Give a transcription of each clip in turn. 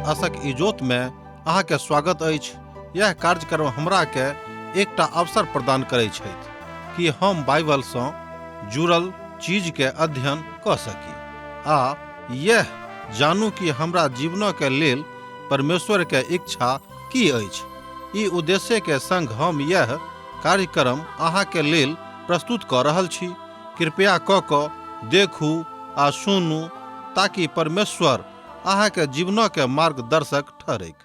आशक इजोत में अहाँ के स्वागत अछि। यह कार्यक्रम हमरा के एकटा अवसर प्रदान करै छथि कि हम बाइबल सँ जुड़ल चीज के अध्ययन कऽ सकी आ यह जानू कि हमरा जीवन के लेल परमेश्वर के इच्छा की अछि। ई उद्देश्य के संग हम यह कार्यक्रम अहाँ के लेल प्रस्तुत कऽ रहल छी। कृपया कऽ कऽ देखू आ सुनू ताकि परमेश्वर अहाँ के जीवन के मार्गदर्शक ठहरैक।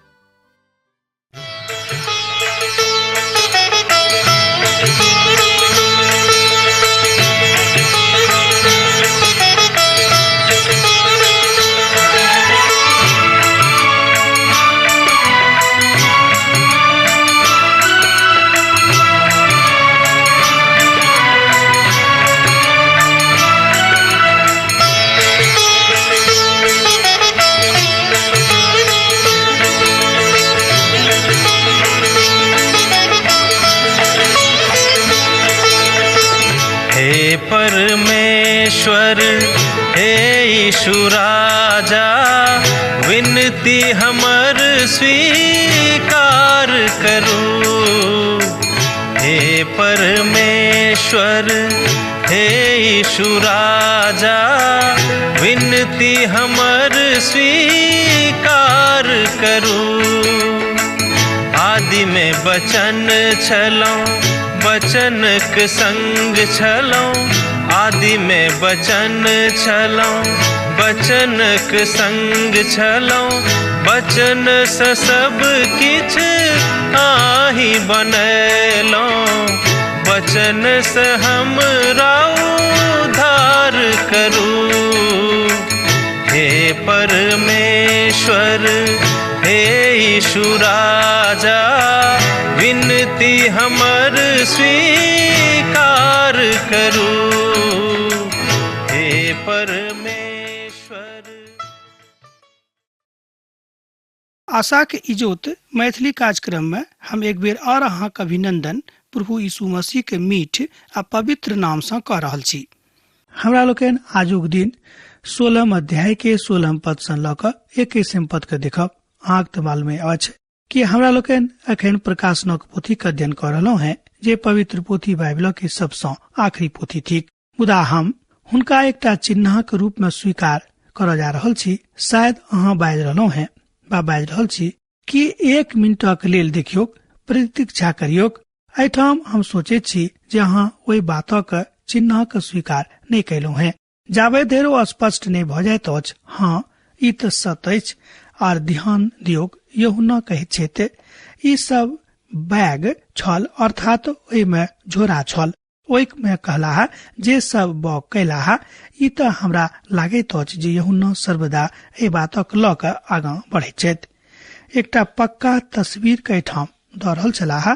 हे परमेश्वर, हे यीशु राजा, विनती हमर स्वीकार करू। हे परमेश्वर, हे यीशु राजा, विनती हमर स्वीकार करू। आदि में बचन छलौं, बचनक संग छलौं। आदि में बचन छलौं, बचनक संग छलौं। बचन से सब किछ आही बनेलौं, बचन से हमरा उद्धार करू। हे परमेश्वर, हे यीशु राजा, विनती हमर स्वीकार करू। हे परमेश्वर। आशाक इजोत मैथिली कार्यक्रम में हम एक बेर और अहाँक अभिनंदन प्रभु यीशु मसीह के मीठ आ पवित्र नाम सँ कऽ रहल छी। हमरा लोकनि आजुक दिन 16 अध्याय के 16 पद सँ लऽ कऽ 21 पद के देखब। अहाँक तऽ मालूमे अछि कि हमरा लोकनि अखन प्रकाशनक पोथी के अध्ययन कऽ रहलहुँ हैं, जे पवित्र पोथी बाइबल के सबसँ आखिरी पोथी थिक। मुदा हम हुनका एकटा चिन्हक रूप में स्वीकार करऽ जा रहल छी। शायद अहाँ बाजि रहलहुँ हैं वा बाजि रहल छी कि एक मिनटक लेल देखियौक, प्रतीक्षा करियौक। एहिठाम हम सोचैत छी जे अहाँ ओहि बातक चिन्हक स्वीकार नहि कयलहुँ हैं जाबे धरि ओ स्पष्ट नहि भऽ जाइत अछि। हाँ, ई तऽ सत्य अछि। आर ध्यान दियौक, यहुना कहैत छथि ई सब बैग छल, अर्थात ओहिमे झोरा छल। ओहिमे कहलाह जे सब बौग कयलाह। ई तऽ हमरा लागैत अछि जे यहुना सर्वदा एहि बातक लऽ कऽ आगाँ बढ़ैत छथि। एकटा पक्का तस्वीर के एहिठाम दऽ रहल छलाह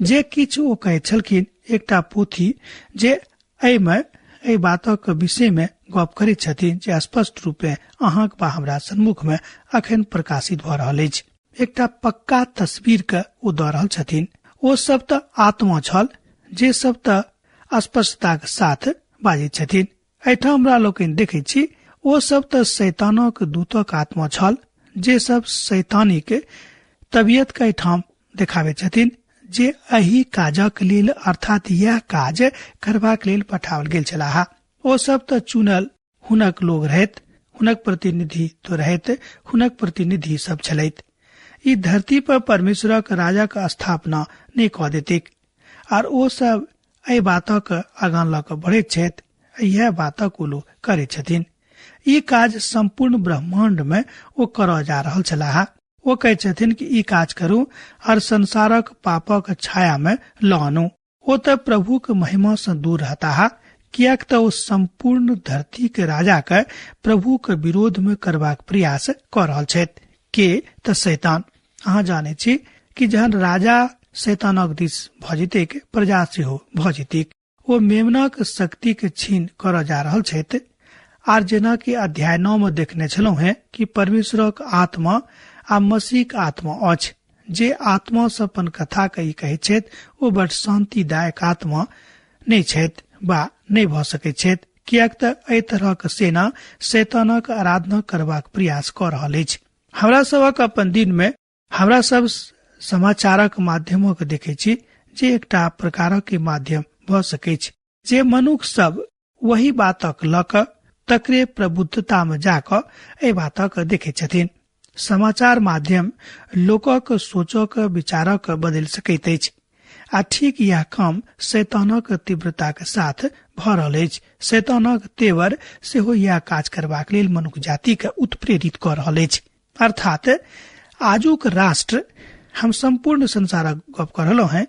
जे किछु ओ कहैत छलखिन। एकटा पोथी जे एहिमे एहि बातक विषय मे गप करैत छथिन जे स्पष्ट रूपे अहाँक बा हमरा सन्मुख मे अखन प्रकाशित भऽ रहल अछि। एकटा पक्का तस्वीर के ओ दऽ रहल छथिन। ओ सब तऽ आत्मा छल जे सब तऽ स्पष्टताक साथ बाजैत छथिन। एहिठाम हमरा लोकनि देखैत छी ओ सब तऽ शैतानक दूतक आत्मा छल जे सब शैतानिक तबियत के एहिठाम देखाबैत छथिन, जे एहि काजक लेल अर्थात यह काज करबाक लेल पठाओल गेल छलाह। ओ सब तऽ चुनल हुनक लोग रहैत, हुनक प्रतिनिधि तो रहैत, हुनक प्रतिनिधि सब छलैत। ई धरती पर परमेश्वरक राजाक स्थापना नहि कऽ देतिक। आर ओ सब एहि बातक आगाँ लऽ कऽ बढ़ैत छथि, इएह बातक ओ लोग करैत छथिन। ई काज सम्पूर्ण ब्रह्मांड में ओ करऽ जा रहल छलाह। ओ कहै छथिन कि ई काज करू आर संसारक पापक छाया में लऽ आनू। ओ तऽ प्रभुक महिमा सँ दूर रहताह, किएक तऽ ओ सम्पूर्ण धरती के राजा के प्रभुक विरोध में करबाक प्रयास कऽ रहल छथि। के तऽ शैतान। अहाँ जानै छी कि जहन राजा शैतानक दिस भऽ जेतैक, प्रजा सेहो भऽ जेतैक। ओ मेमनाक शक्ति के छीन करऽ जा रहल छथि। आर जेना कि अध्याय 9 में देखने छलहुँ हेँ कि परमेश्वरक आत्मा आ मसीहक आत्मा अछि, जे आत्मा सँ अपन कथा के ई कहैत छथि ओ बड शांतिदायक आत्मा नहि छथि बा नहि भऽ सकैत छथि, किएक तऽ एहि तरहक सेना शैतानक आराधना करबाक प्रयास कऽ रहल अछि। हमरा सभक अपन दिन में हमरा सब समाचारक माध्यमक देखे छी जे एकटा प्रकारक के माध्यम भऽ सकैछ जे मनुख सब वही बातक लऽ कऽ तकरे प्रबुद्धता में जाकऽ एहि बातक देखे छथिन। समाचार माध्यम लोकक सोचक विचारक बदलि सकैत अछि आ ठीक यह काम शैतानक तीव्रता के साथ भऽ रहल अछि। शैतानक तेवर सेहो यह काज करबाक लेल मनुख जाति के उत्प्रेरित कऽ रहल अछि। अर्थात आजुक राष्ट्र, हम संपूर्ण संसारक गप कऽ रहलहुँ हैं,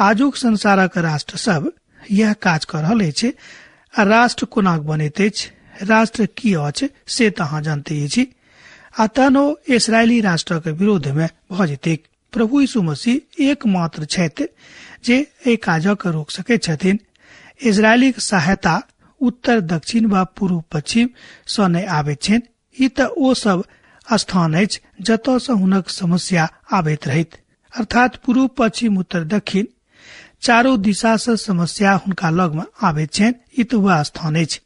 आजुक संसारक राष्ट्र सब यह काज कऽ रहल अछि। आ राष्ट्र कोना बनैत अछि, राष्ट्र की अछि से तऽ अहाँ जानते छी। आ तहन ओ इसराइली राष्ट्रक विरोध में भऽ जेतैक। प्रभु यीशु मसीह एकमात्र छथि जे एहि काजक रोक सकैत छथिन। इसराइलीक सहायता उत्तर दक्षिण वा पूर्व पश्चिम सँ नहि आबैत छनि। ई तऽ ओ सब स्थान अछि जतऽ सँ हुनक समस्या आबैत रहैत। अर्थात पूर्व पश्चिम उत्तर दक्षिण चारू दिशा सँ समस्या हुनका लग में आबैत छनि। ई तऽ वएह स्थान अछि।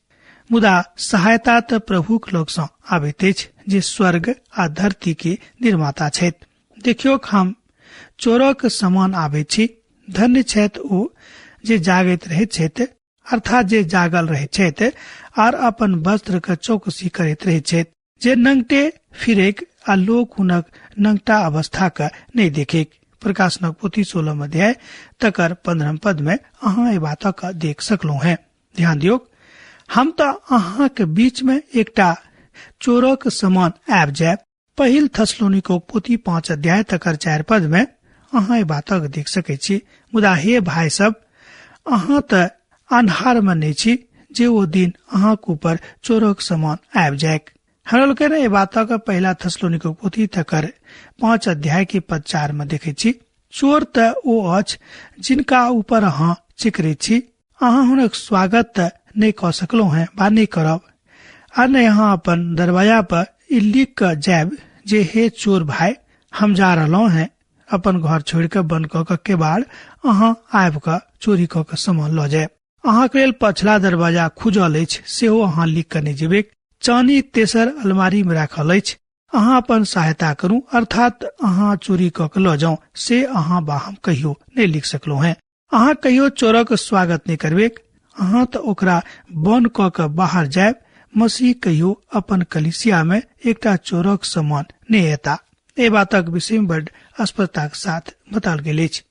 मुदा सहायता तऽ प्रभुक लग सँ आबैत अछि जे स्वर्ग आ धरती के निर्माता छथि। देखियौ, हम चोरक समान आबैत छी। धन्य छथि ओ जे जागैत रहैत छथि, अर्थात जे जागल रहैत छथि आर अपन वस्त्र के चौकसी करैत रहैत छथि, जे नंगटे फिरेक आ लोक हुनक नंगटा अवस्था के नहि देखेक। प्रकाशनक पोथी 16 अध्याय तकर 15 पद में अहाँ एहि बातक देख सकलहुँ हैं। ध्यान दियौ, हम तऽ अहाँक बीच में एकटा चोरक समान आबि जायब। पहिल थसलोनिको पोथी 5 अध्याय तकर 4 पद में अहाँ एहि बातक देख सकै छी। मुदा हे भाय सब, अहाँ तऽ अन्हार में नहि छी जे ओ दिन अहाँक ऊपर चोरक समान आबि जायक। हमरा लोकनि एहि बातक पहिला थसलोनिको पोथी तकर 5 अध्याय के पद 4 में देखे छी। चोर तऽ ओ अछि जिनका ऊपर अहाँ चिकरैत छी, अहाँ हुनक स्वागत तऽ नहि कऽ सकलहुँ हैं बा नहि करब, आ नहि अहाँ अपन दरवाजा पर ई लिख कऽ जायब जे हे चोर भाई, हम जा रहलहुँ हैं, अपन घर छोड़ि कऽ बंद कऽ कऽ केबाड़ अहाँ आबि कऽ चोरी कऽ कऽ सामान लऽ जायब। अहाँके लेल पछिला दरवाजा खुजल अछि सेहो अहाँ लिख कऽ नहि जेबैक। चानी तेसर अलमारी में राखल अछि, अहाँ अपन सहायता करू, अर्थात अहाँ चोरी कऽ कऽ लऽ जाउ से अहाँ बा हम कहियो नहि लिख सकलहुँ हैं। अहाँ कहियो चोरक स्वागत नहि करबेक, अहाँ तऽ ओकरा बंद कऽ कऽ बाहर जायब। मसीह कहियो अपन कलिसिया में एकटा चोरक समान नहि एता। एहि बातक विषय में बड स्पष्टताक साथ बताओल गेल अछि।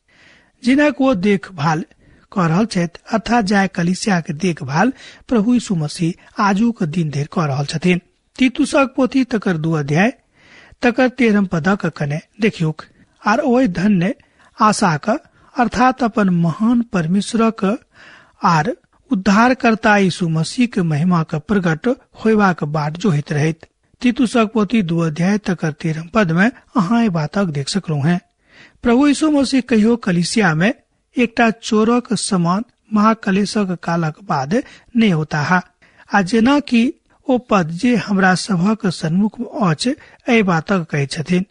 जिनक ओ देखभाल कऽ रहल छथि, अर्थात जाय कलिसिया के देखभाल प्रभु यीशु मसीह आजुक दिन धरि कऽ रहल छथिन। तीतुसक पोथी तकर 2 अध्याय तकर 13 पदक कने देखियौक। आर ओहि धन्य आशाक, अर्थात अपन महान परमेश्वरक आर उद्धारकर्ता यीशु मसीह के महिमा के प्रकट होयबाक बाट जोहैत रहैत। तीतुसक पोथी 2 अध्याय तकर 13 पद में अहाँ एहि बातक देख सकलहुँ हैं। प्रभु यीशु मसीह कहियो कलिसिया में एकटा चोरक समान महाकलेशक कालक बाद नहि होता हा। आ जेना कि ओ पद जे हमरा सभक सन्मुख अछि एहि बातक कहै छथिन,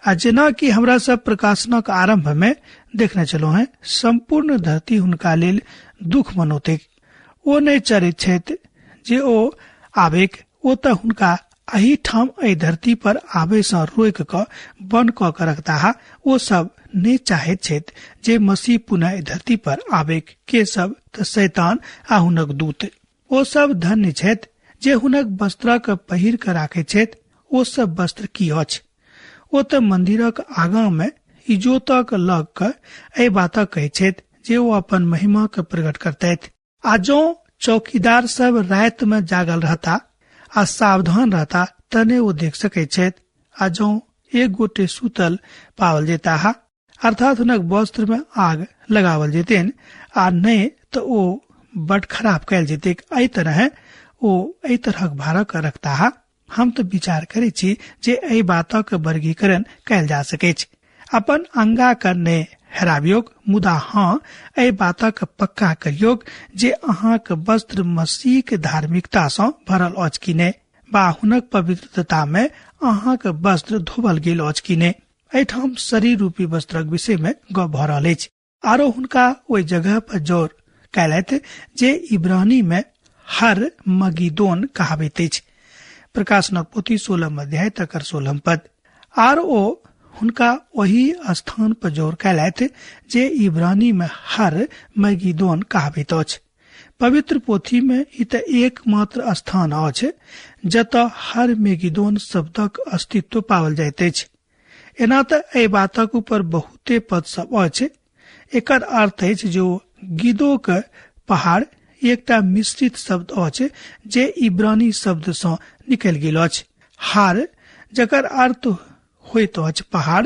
आ जेना कि हमरा सब प्रकाशनक आरंभ में देखने छलहुँ हैं, संपूर्ण धरती हुनका लेल दुख मनौतैक। ओ नहि चरैत छथि जे ओ आबेक, ओ तऽ हुनका एहि ठाम एहि धरती पर आबे सँ रोकि कऽ बंद कऽ कऽ रखताह। ओ सब नहि चाहैत छथि जे मसीह पुनः एहि धरती पर आबेक। के सब तऽ शैतान आ हुनक दूत। ओ सब धन्य छथि जे हुनक वस्त्रक पहिर कऽ राखैत छथि। ओ सब वस्त्र की अछि? ओ तऽ मंदिरक आगाँ में इजोतक लग कऽ एहि बातक कहैत छथि जे ओ अपन महिमा के प्रकट करतथि। आ जँ चौकीदार सब राति में जागल रहता आ सावधान रहता तने ओ देख सकैत छथि। आ जँ एक गोटे सुतल पाओल जेताह, अर्थात हुनक वस्त्र में आग लगावल जेतेन, आ नहि तऽ ओ बड खराब कयल जेतेक। एहि तरह ओ एहि तरहक भारक रखताह। हम तऽ विचार करै छी जे एहि बातक वर्गीकरण कयल जा सकैछ। अपन अंगा के नहि हेराबियोक, मुदा हाँ एहि बातक पक्का करियोक जे अहाँक वस्त्र मसीह के धार्मिकता सँ भरल अछि कि नहि, बा हुनक पवित्रता में अहाँक वस्त्र धोबल गेल अछि कि नहि। एहिठाम शरीर रूपी वस्त्रक विषय में गप भऽ रहल अछि। आरो हुनका ओहि जगह पर जोर कयलथि जे इब्रानी में हर मगिदोन कहाबैत अछि। प्रकाशनक पोथी 16 अध्याय तकर 16 पद। आर ओ हुनका ओहि स्थान पर जोर कयलथि जे इब्रानी में हर मैगिदोन कहाबैत अछि। पवित्र पोथी में ई तऽ एकमात्र स्थान अछि जतय हर मेगिदोन शब्दक अस्तित्व पाओल जाइत अछि। एना तऽ एहि बातक ऊपर बहुते पद सब अछि। एकर अर्थ अछि जे गिदोक पहाड़ एकटा मिश्रित शब्द अछि जे इब्रानी शब्द सँ निकलि गेल अछि। हार जकर अर्थ होइत अछि पहाड़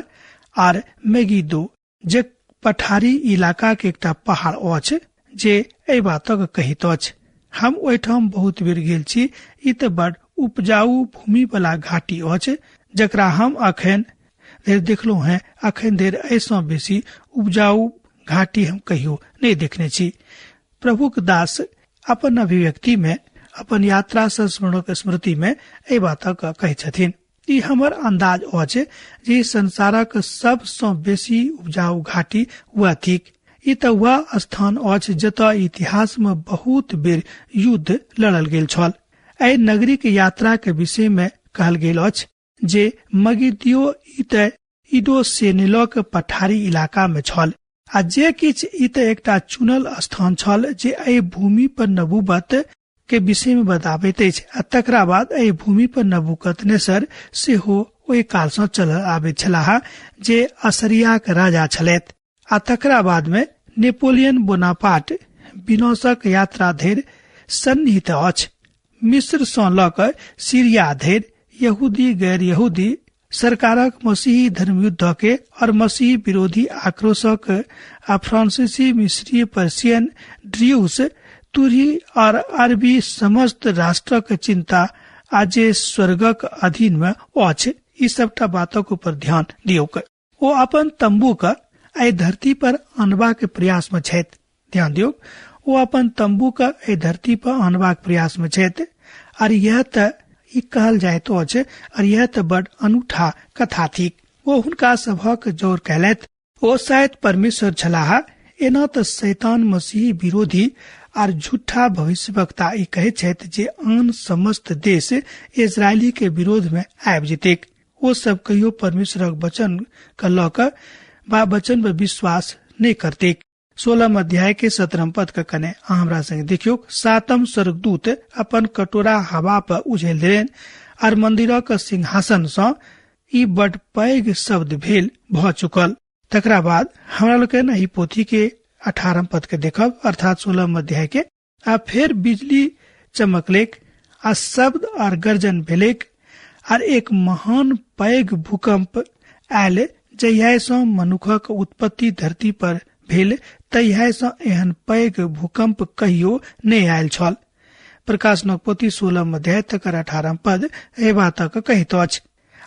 आर मेगिदो जे पठारी इलाका के एकटा पहाड़ अछि जे एहि बातक कहैत अछि। हम ओहिठाम बहुत बेर गेल छी। ई तऽ बड़ उपजाऊ भूमि वाला घाटी अछि जकरा हम अखन धरि देखलहुँ हेँ। अखन धरि एहिसँ बेसी उपजाऊ घाटी हम कहियो नहि देखने छी। प्रभुक दास अपन अभिव्यक्ति में अपन यात्रा संस्मरणक स्मृति में एहि बातक कहै छथिन। ई हमर अंदाज अछि जे संसारक सबसँ बेसी उपजाऊ घाटी वएह थिक। ई तऽ वएह स्थान अछि जतय इतिहास में बहुत बेर युद्ध लड़ल गेल छल। एहि नगरी के यात्रा के विषय में कहल गेल अछि जे मगिदियो ई तऽ इडो सेनेलक पठारी इलाका में छल आ जे किछु ई तऽ एकटा चुनल स्थान छल जे एहि भूमि पर नबूबत के विषय में बताबैत अछि आ तकरा बाद एहि भूमि पर नबूकदनेस्सर सेहो ओहि काल सँ चलल आबैत छलाह जे असरियाक राजा छलथि आ तकरा बाद में नेपोलियन बोनापार्ट विनाशक यात्रा धरि सन्निहित अछि। मिस्र सँ लऽ कऽ सीरिया धरि यहूदी गैर यहूदी सरकारक मसीही धर्मयुद्ध के और मसीही विरोधी आक्रोशक आ फ्रांसीसी मिस्री पर्सियन ड्रियूस तुरी और अरबी समस्त राष्ट्रक चिंता आ जे स्वर्गक अधीन में अछि, ई सबटा बातक ऊपर ध्यान दियौक। ओ अपन तंबू के एहि धरती पर अनबाक प्रयास में छथि। ध्यान दियौक, ओ अपन तंबू के एहि धरती पर अनबाक प्रयास में छथि। और यह तऽ ई कहल जाइत अछि और यह तऽ बड़ अनूठा कथा थिक। ओ हुनका सभक जोर कयलथि। ओ शायद परमेश्वर छलाह। एना तऽ शैतान मसीही विरोधी आर झूठा भविष्यवक्ता ई कहैत छथि जे आन समस्त देश इजरायली के विरोध में आबि जेतैक। ओ सब कहियो परमेश्वरक वचन के लऽ कऽ वा वचन पर विश्वास नहि करतैक। 16 अध्याय के 17 पद के कने अहाँ हमरा संगे देखियौ। 7 स्वर्गदूत अपन कटोरा हवा पर उझेल देलनि आर मंदिरक सिंहासन सँ ई बड पैघ शब्द भेल भऽ चुकल। तकरा बाद हमरा लोकनि एहि पोथी के 18 पद के देखब, अर्थात 16 अध्याय के। आ फेर बिजली चमकलेक आ शब्द आर गर्जन भेलेक आर एक महान पैघ भूकंप आयल जहिया सँ मनुखक उत्पत्ति धरती पर भेल तहिया सँ एहन पैघ भूकंप कहियो नहि आयल छल। प्रकाशनक पोथी 16 अध्याय तकर 18 पद एहि बातक कहैत अछि।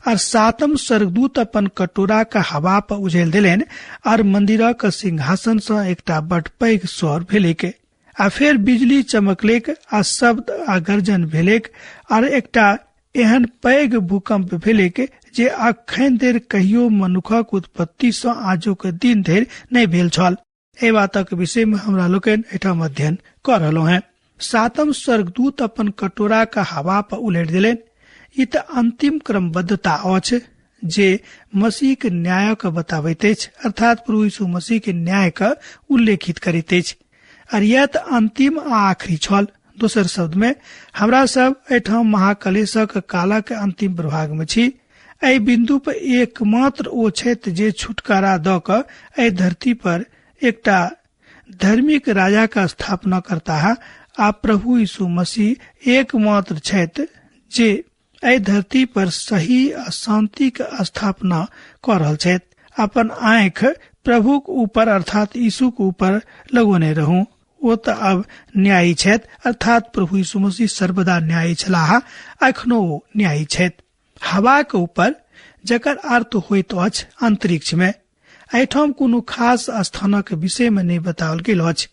आर 7 स्वर्गदूत अपन कटोरा के हवा पर उझेल देलनि आर मंदिरक सिंहासन सँ एकटा बड पैघ स्वर भेलैक। आ फेर बिजली चमकलेक आ शब्द आ गर्जन भेलैक आर एकटा एहन पैघ भूकंप भेलैक जे अखन धरि कहियो मनुखक उत्पत्ति सँ आजुक दिन धरि नहि भेल छल। एहि बातक विषय में हमरा लोकनि एहिठाम अध्ययन कऽ रहलहुँ हेँ। 7 स्वर्गदूत अपन कटोरा के हवा पर उलटि देलनि। ई तऽ अंतिम क्रमबद्धता अछि जे मसीह के न्याय के बताबैत अछि, अर्थात प्रभु यीशु मसीह के न्याय के उल्लेखित करैत अछि। और यह तऽ अंतिम आ आखिरी छल। दोसर शब्द में हमरा सब एहिठाम महाकलेशक कालक अंतिम प्रभाग में छी। एहि बिंदु पर एकमात्र ओ छथि जे छुटकारा दऽ कऽ एहि धरती पर एकटा धार्मिक राजा का स्थापना करता है। आ प्रभु यीशु मसीह एकमात्र छथि जे एहि धरती पर सही आ शांति के स्थापना कऽ रहल छथि। अपन आँखि प्रभुक ऊपर अर्थात यीशु के ऊपर लगौने रहू। ओ तऽ अब न्यायी छथि, अर्थात प्रभु यीशु मसीह सर्वदा न्यायी छलाह, अखनो ओ न्यायी छथि। हवा के ऊपर जकर अर्थ होइत अछि अंतरिक्ष में, एहिठाम कोनो खास स्थानक विषय में नहि बताओल गेल अछि।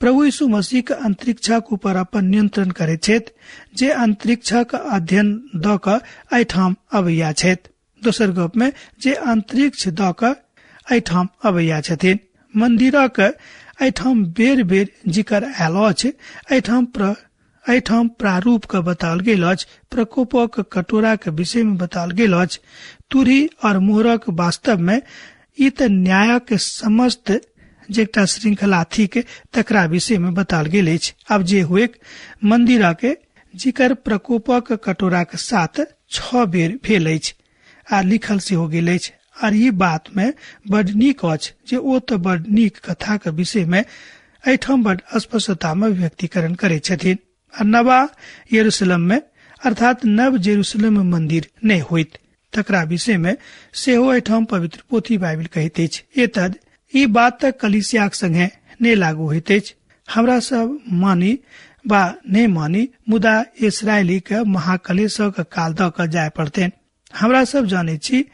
प्रभु यीशु मसीह के अंतरिक्षक ऊपर अपन नियंत्रण करैत छथि, जे अंतरिक्षक अध्ययन दऽ कऽ एहिठाम अबैया छथि। दोसर गप में जे अंतरिक्ष दऽ कऽ एहिठाम अबैया छथिन। मंदिरक एहिठाम बेर बेर जिक्र आयल अछि। एहिठाम प्रारूप के बताओल गेल अछि, प्रकोपक कटोरा के विषय में बताओल गेल अछि। तुरही और मोहरक वास्तव में ई त न्यायक समस्त जे एकटा श्रृंखला थिक तकरा विषय में बताओल गेल अछि। आब जे हुए, मंदिर के जिकर प्रकोपक कटोरा के साथ 6 बेर भेल अछि आ लिखल सेहो गेल अछि। और ई बात में बड नीक अछि जे ओ तऽ बड नीक कथा के विषय में एहिठाम बड स्पष्टता में व्यक्तिकरण करै छथिन। आ नवा यरूशलेम में अर्थात नव जेरूशलेम में मंदिर नहि होइत तकरा विषय में सेहो एहिठाम पवित्र पोथी बाइबिल कहैत अछि। एतद ई बात तऽ कलीसियाक संगे नहि लागू होइत अछि। हमरा सब मानी बा नहि मानी, मुदा इसराइली के महाकलेशक काल दऽ कऽ जाय पड़तनि। हमरा सब जानै छी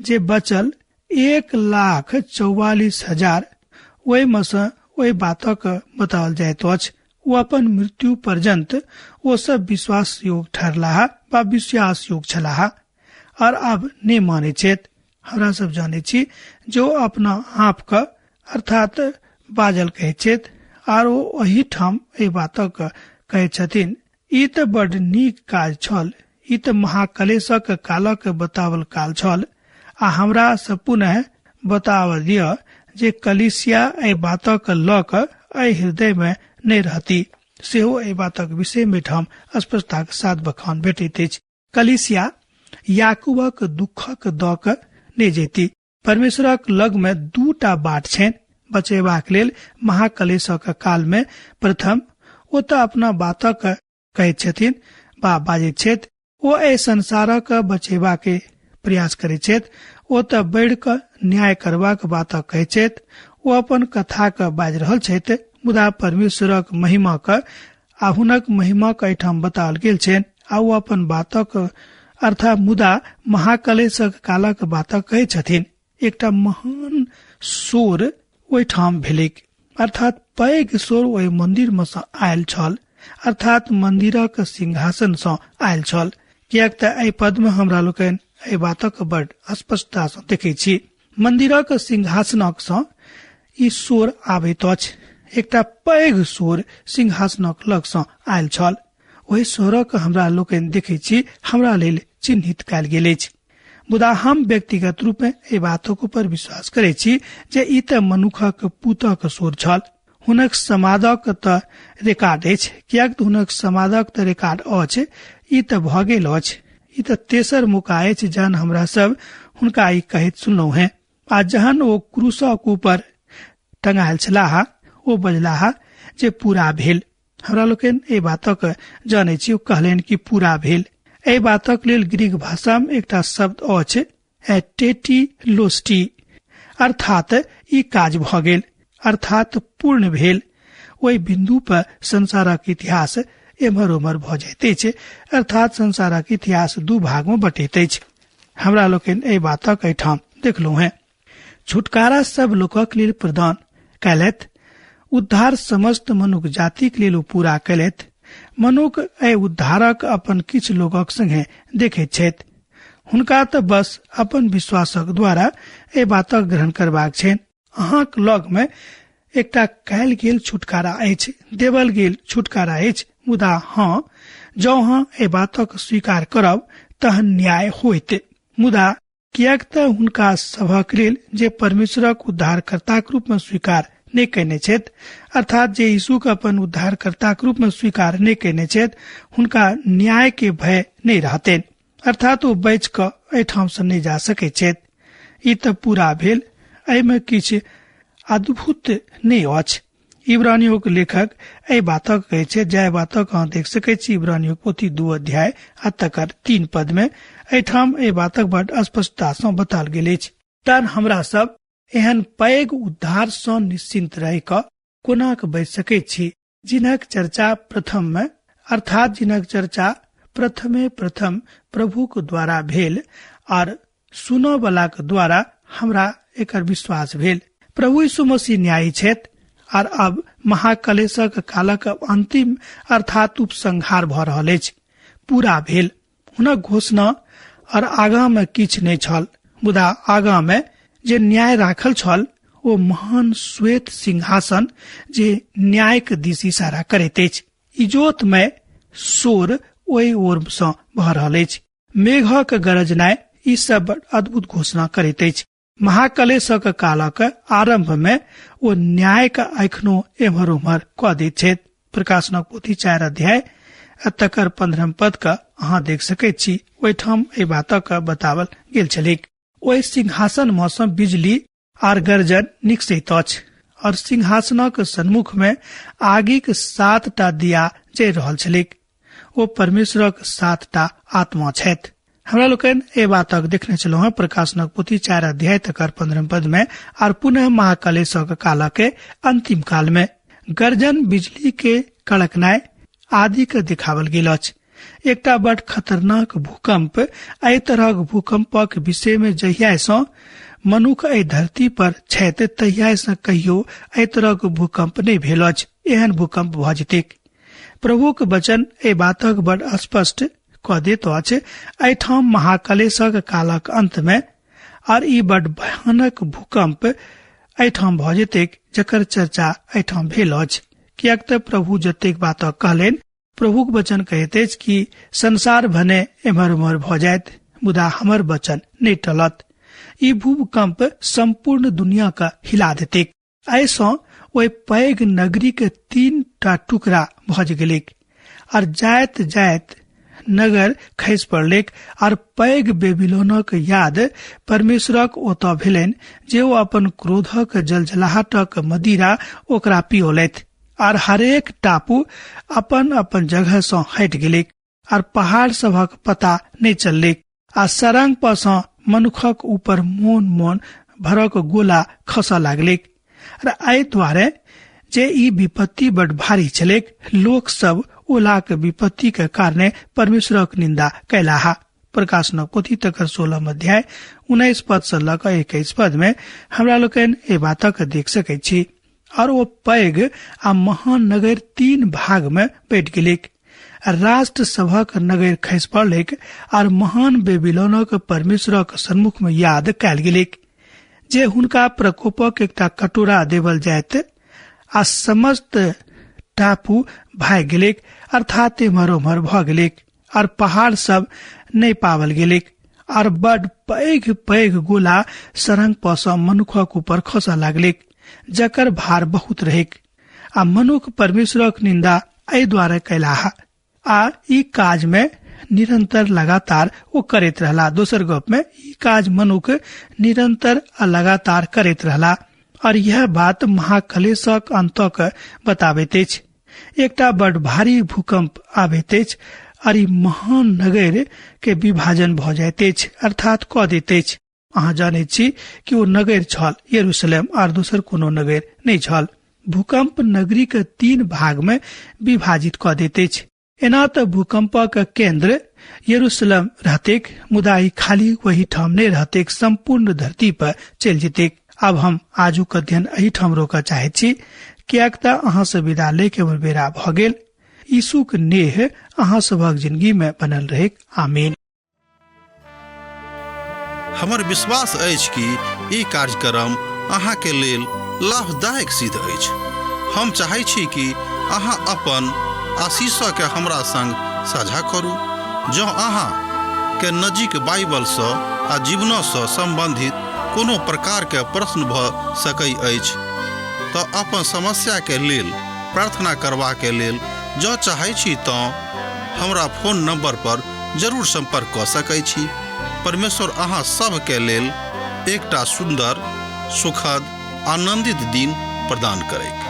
जे बचल 1,44,000 ओहिमे सँ ओहि बातक बताओल जाइत अछि। ओ अपन मृत्यु पर्यंत ओ सब विश्वास योग ठहरलाह वा विश्वास योग छलाह और आब नहि मानै छथि। हमरा सब जानै छी जो अपना आप के अर्थात बाजल कहै छथि आर ओ ओहिठाम एहि बातक कहै छथिन। ई तऽ बड नीक काज छल, ई तऽ महाकलेशक कालक बतावल काल छल। आ हमरा से पुनः बताव दिअ जे कलीसिया एहि बातक लऽ कऽ एहि हृदय में नहि रहती, सेहो एहि बातक विषय में ठाम स्पष्टताक साथ बखान भेटैत अछि। कलीसिया याकूबक दुखक दऽ कऽ नहि जैती। परमेश्वरक लग में 2 बाट छनि बचेबाक लेल महाकलेशक काल में। प्रथम ओ तऽ अपना बातक कहैत छथिन बा बाजैत छथि, ओ एहि संसारक बचेबाक के प्रयास करैत छथि। ओ तऽ बढ़ि कऽ न्याय करबाक बातक कहैत छथि, ओ अपन कथा के बाजि रहल छथि, मुदा परमेश्वरक महिमा के आ हुनक महिमा के एहिठाम बताओल गेल छनि। आ ओ अपन बातक अर्थात मुदा महाकलेशक कालक बातक कहै छथिन। एकटा महान शोर ओहिठाम भेलैक, अर्थात पैघ शोर ओहि मंदिर मे सँ आयल छल, अर्थात मंदिरक सिंहासन सँ आयल छल। किएक तऽ एहि पद मे हमरा लोकनि एहि बातक बड स्पष्टता सँ देखै छी। मंदिरक सिंहासनक सँ ई शोर आबैत अछि। एकटा पैघ शोर सिंहासनक लग सँ आयल छल। ओहि शोरक हमरा लोकनि देखै छी, हमरा लेल चिन्हित कयल गेल अछि। मुदा हम व्यक्तिगत रूपे एहि बातक ऊपर विश्वास करै छी जे ई तऽ मनुखक पुतक शोर छल। हुनक समादक तऽ रिकॉर्ड अछि, किएक तऽ हुनक समादक तऽ रिकॉर्ड अछि। ई तऽ भऽ गेल अछि। ई तऽ तेसर मौका अछि जहन हमरा सब हुनका ई कहैत सुनलहुँ हेँ। आ जहन ओ क्रूसक ऊपर टंगायल छलाह, ओ बजलाह जे पूरा भेल। हमरा लोकनि एहि बातक जानै छी, ओ कहलनि कि पूरा भेल। एहि बातक लेल ग्रीक भाषा मे एकटा शब्द अछि टेटिलोस्टी, अर्थात ई काज भऽ गेल, अर्थात पूर्ण भेल। ओहि बिन्दु पर संसारक इतिहास एम्हर ओम्हर भऽ जाइत अछि, अर्थात संसारक इतिहास 2 भाग मे बँटैत अछि। हमरा लोकनि एहि बातक एहिठाम देखलहुँ हेँ। छुटकारा सब लोकक लेल प्रदान कयलथि, उद्धार समस्त मनुख जातिक लेल ओ पूरा कयलथि। मनुख एहि उद्धारक अपन किछु लोकक संगे देखैत छथि। हुनका तऽ बस अपन विश्वासक द्वारा एहि बातक ग्रहण करबाक छनि। अहाँक लग मे एकटा कयल गेल छुटकारा अछि, देवल गेल छुटकारा अछि, मुदा हँ, जँ अहाँ एहि बातक स्वीकार करब तहन न्याय होइत। मुदा किएक तऽ हुनका सभक लेल जे परमेश्वरक उद्धारकर्ताक रूप मे स्वीकार नहि कयने छथि, अर्थात जे यीशुके अपन उद्धारकर्ताक रूप मे स्वीकार नहि कयने छथि, हुनका न्याय के भय नहि रहतनि, अर्थात ओ बचि कऽ एहिठाम सँ नहि जा सकैत छथि। ई तऽ पूरा भेल, एहिमे किछु अद्भुत नहि अछि। इब्रानियों के लेखक एहि बातक कहै छै, जाहि बातक अहाँ देख सकै छी इब्रानियों पोथी 2 अध्याय आ तकर 3 पद में एहिठाम एहि बातक बड स्पष्टता सँ बताओल गेल अछि। तहन हमरा सब एहन पैघ उद्धार सँ निश्चिंत रहि कऽ कोना कऽ बचि सकैत छी, जिनक चर्चा प्रथम में, अर्थात जिनक चर्चा प्रथमे प्रथम प्रभुक द्वारा भेल और सुनऽ बलाक द्वारा हमरा एकर विश्वास भेल। प्रभु यीशु मसीह न्यायी छथि और अब महाकलेशक कालक अंतिम अर्थात उपसंहार भऽ रहल अछि, पूरा भेल। हुनक घोषणा और आगाँ में किछु नहि छल, मुदा आगाँ में जे न्याय राखल छल ओ महान श्वेत सिंहासन जे न्यायक दिस इशारा करैत अछि। इजोतमय शोर ओहि ओर सँ भऽ रहल अछि। मेघक गरजनाइ ई सब बड अद्भुत घोषणा करैत अछि। महाकलेशक कालक आरंभ मे ओ न्याय के एखनो एम्हर उम्हर कऽ दैत छथि। प्रकाशनक पोथी 4 अध्याय आ तकर 15 पद के अहाँ देख सकैत छी। ओहिठाम एहि बातक बतावल गेल छलैक। ओहि सिंहासन मे सँ बिजली आर गर्जन निकसैत अछि और सिंहासनक सन्मुख मे आगिक 7टा दिया जरि रहल छलैक। ओ परमेश्वरक 7टा आत्मा छथि। हमरा लोकनि एहि बातक देखने छलहुँ हेँ प्रकाशनक पोथी 4 अध्याय तकर 15 पद में आर पुनः महाकलेशक कालक के अंतिम काल में गर्जन, बिजली के कड़कनाइ आदि के देखावल गेल अछि। एकटा बड खतरनाक भूकंप। एहि तरहक भूकंपक विषय में जहिया सँ मनुख एहि धरती पर छथि तहिया सँ कहियो एहि तरहक भूकंप नहि भेल अछि। एहन भूकंप भऽ जेतैक। प्रभुक वचन एहि बातक बड स्पष्ट कऽ दैत अछि। एहिठाम महाकलेशक कालक अंत में आर ई बड भयानक भूकंप एहिठाम भऽ जेतैक जकर चर्चा एहिठाम भेल अछि। किएक तऽ प्रभु जतेक बात कहलनि, प्रभुक वचन कहैत अछि कि संसार भने एम्हर उम्हर भऽ जायत मुदा हमर वचन नहि टलत। ई भूकंप संपूर्ण दुनिया के हिला देतैक। एहिसँ ओहि पैघ नगरी के 3टा टुकड़ा भऽ गेलैक आर जाइत जाइत नगर खसि पड़लैक आर पैघ बेबीलोनक याद परमेश्वरक ओतऽ भेलनि जे ओ अपन क्रोधक जलजलाहटक मदिरा ओकरा पियोलथि आर हरेक टापू अपन अपन जगह सँ हटि गेलैक आर पहाड़ सभक पता नहि चललैक आ सरंग पर सँ मनुखक ऊपर मोन मोन भरक गोला खसऽ लागलैक। आर एहि दुआरे जे ई विपत्ति बड भारी छलैक, लोक सब ओलाक विपत्ति के कारणे परमेश्वरक निंदा कयलाहा। प्रकाशनक पोथी तकर 16 अध्याय 19 पद सँ लऽ कऽ 21 पद में हमरा लोकनि एहि बातक देख सकैत छी। और ओ पैघ आ महान नगर 3 भाग में बँटि गेलैक। राष्ट्र सभक नगर खसि पड़लैक आर महान बेबीलोनक परमेश्वरक सन्मुख में याद कयल गेलैक जे हुनका प्रकोपक एकटा कटोरा देवल जायत आ समस्त टापू भागि गेलैक, अर्थात एम्हर ओम्हर भऽ गेलैक आर पहाड़ सब नहि पावल गेलैक आर बड पैघ पैघ गोला सरंग पर सँ मनुखक ऊपर खसऽ लागलैक जकर भार बहुत रहैक आ मनुख परमेश्वरक निंदा एहि द्वारा कयलाह आ ई काज में निरंतर लगातार ओ करैत रहला। दोसर गप में ई काज मनुख निरंतर आ लगातार करैत रहला और यह बात महाकलेशक अंतक बताबैत अछि। एकटा बड भारी भूकंप आबैत अछि और ई महान नगर के विभाजन भऽ जाइत अछि, अर्थात कऽ दैत अछि। अहाँ जानैत छी कि ओ नगर छल यरूशलेम आर दोसर कोनो नगर नहि छल। भूकंप नगरी के 3 भाग में विभाजित कऽ दैत अछि। एना तऽ भूकंपक केंद्र यरूशलेम रहतैक, मुदा ई खाली वही ठाम नहि रहतैक, संपूर्ण धरती पर चलि जेतैक। आब हम आजुक अध्ययन एहि ठाम रोकऽ चाहैत छी, किएक तऽ अहाँ सँ विदा लय के हमर बेरा भऽ गेल। यीशुक नेह अहाँ सभक जिंदगी में बनल रहैक। आमीन। हमर विश्वास अछि कि ई कार्यक्रम अहाँ के लेल लाभदायक सिद्ध अछि। हम चाहै छी कि अहाँ अपन आशीषके हमरा संग साझा करू। जँ अहाँ के नजीक बाइबलसँ आ जीवनसँ सम्बन्धित कोनो प्रकारके प्रश्न भऽ सकै अछि तऽ अपन समस्याके लेल प्रार्थना करबाके लेल जँ चाहै छी तँ हमरा फोन नंबर पर जरूर संपर्क कऽ सकै छी। परमेश्वर अहाँ सभके लेल एकटा सुन्दर, सुखद, आनंदित दिन प्रदान करैक।